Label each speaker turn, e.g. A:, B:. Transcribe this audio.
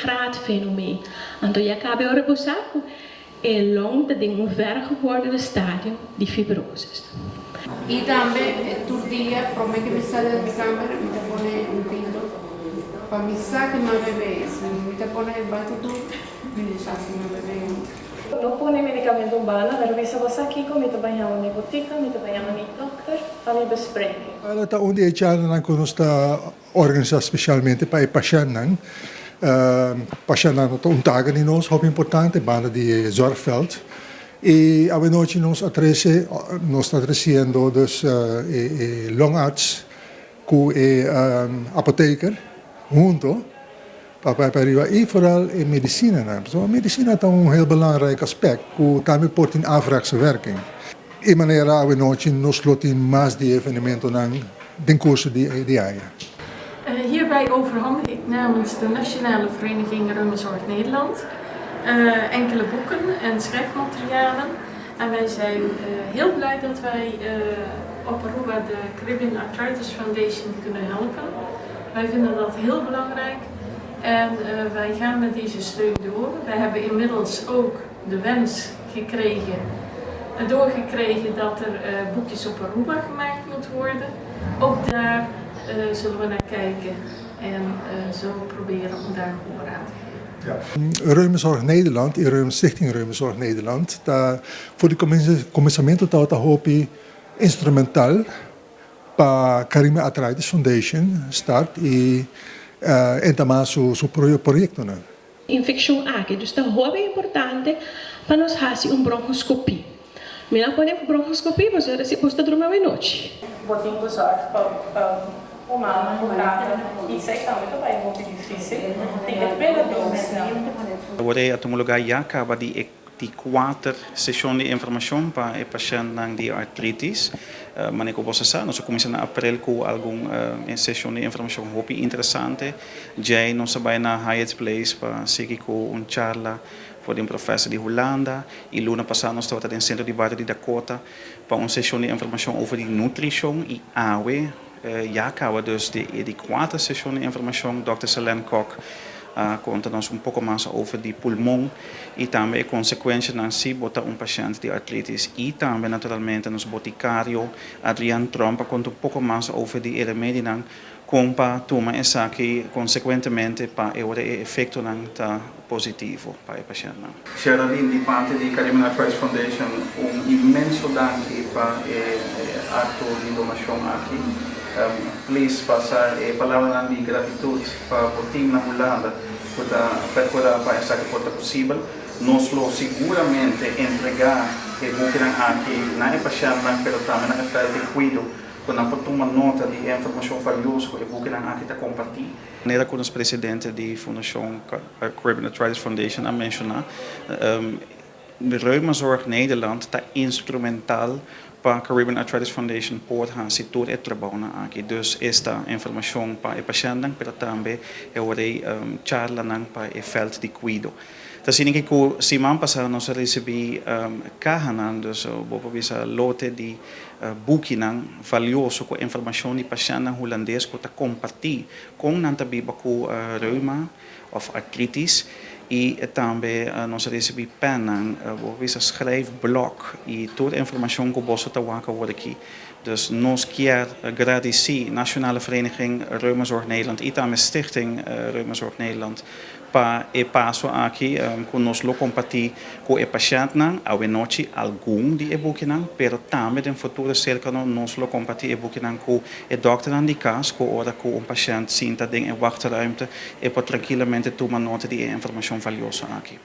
A: graad fenomeen. Anto ya caba e ora bo sa cu e long ta den un vergevorderde stadium di fibrosis.
B: I tambe tur dia prome ku mi sali den mi kamber mi ta pone un pildo pa mi sa ku mi a bebe. Si mi ta pone bai ku tur mi no sa si mi a bebe o no.
C: No pone medicamento banda, pero bisa bo sa kico, mi ta bai yama mi botica, mi ta bai yama mi dokter pa mi bespreken.
D: Ela ta un di e charlanan ku nos ta organisá spesialmente pa e pashèntnan. Pashèntnan ta un taga di nos hopi importante banda di e zorgveld. I awenochi nos a trese, nos ta tresiendo dus e longarts ku e apoteker hunto pa papia riba i foral e medisinanan. Pasobra medisina ta un heel belangrijk aspect ku tambe por tin averechtse werking. E manera awenochi nos lo tin mas di e evenementonan den kurso di di aña.
C: Hierbij overhandig ik namens de Nationale Vereniging Reumazorg Nederland enkele boeken en schrijfmaterialen. En wij zijn heel blij dat wij op Aruba de Caribbean Arthritis Foundation kunnen helpen. Wij vinden dat heel belangrijk en wij gaan met deze steun door. Wij hebben inmiddels ook de wens gekregen, doorgekregen dat er boekjes op Aruba gemaakt moeten worden. Ook daar zullen we naar kijken en zo proberen om daar gehoor aan te geven.
D: Reumazorg Nederland i Reum Stichting Reumazorg Nederland ta for di kuminsamentu tabata hopi instrumental pa Caribbean Arthritis Foundation start i entamá su proyektonan.
A: Infekshon aki, dus ta hopi importante pa nos hasi un bronkoskopie. Mi a pone bronkoskopie pasobra si bos ta drumi awenochi.
C: Bo tin ku sòrg pa bo mama, bo tata i esei tambe ta bai hopi difísil. Tin e tweede dosnan.
E: Awor e a tuma lugar ya caba di e di kuater seshon di informashon pa e pashèntnan di artritis. Manera ku boso sa, nos a kuminsá na aprel ku algun seshon di informashon hopi interesante. Djei nos a bai na Hyatt Place pa sigui ku un charla for di un profèser di Hulanda i luna pasá nos tabata den sentro di bario di Dakota pa un seshon di informashon over di nutrishon i awe ya kaba dus di e di kuater seshon di informashon. Dòkter Selene Kok a konta nos un poko mas over di pulmon i tambe e konsekuenshanan si bo ta un pashènt di artritis i tambe naturalmente nos botikario Adriaan Tromp a konta un poko mas over di e remedinan Kon pa tuma esaki konsekuentemente pa e ora e efektonan ta positivo pa e pashèntnan. Geraldine, di parti di Caribbean Arthritis Foundation un inmenso danki pa e akto di donashon aki. Please pasa e palabranan di gratitut pa bo team na Hulanda ku ta perkurá pa esaki por ta posibel. Nos lo siguramente entregá e bukinan aki na e pashèntnan pero tambe na e vèlt di kuido. Ku nan por tuma nota di e informashon valioso ku e bukinan aki ta kompartí. Manera ku nos presidente di Fundashon Caribbean Arthritis Foundation a menshoná, Reumazorg Nederland ta instrumental pa Caribbean Arthritis Foundation por hasi tur e trabounan aki. Dus esta informashon pa e pashèntnan, pero tambe e ora ei charlanan pa e vèlt di kuido. Ta asina ki ku siman pasá nos a risibí kahanan, dus bo por bisa lote di bukinan valioso ku informashon di pashèntnan hulandes ku ta kompartí kon nan ta biba ku reuma òf artritis i tambe nos a risibí pènnan, bo por bisa schrijfblok i tur informashon ku boso ta wak awor aki. Dus nos kier gradisí Nationale Vereniging Reumazorg Nederland i tambe Stichting Reumazorg Nederland Pa e paso aki ku nos lo kompartí ku e pashèntnan awenochi algun di e bukinan, pero tambe den futuro serkano nos lo kompartí e bukinan ku e dòkternan di kas ku ora ku un pashènt sinta den e wachtruimte e por trankilamente tuma nota di e informashon valioso aki.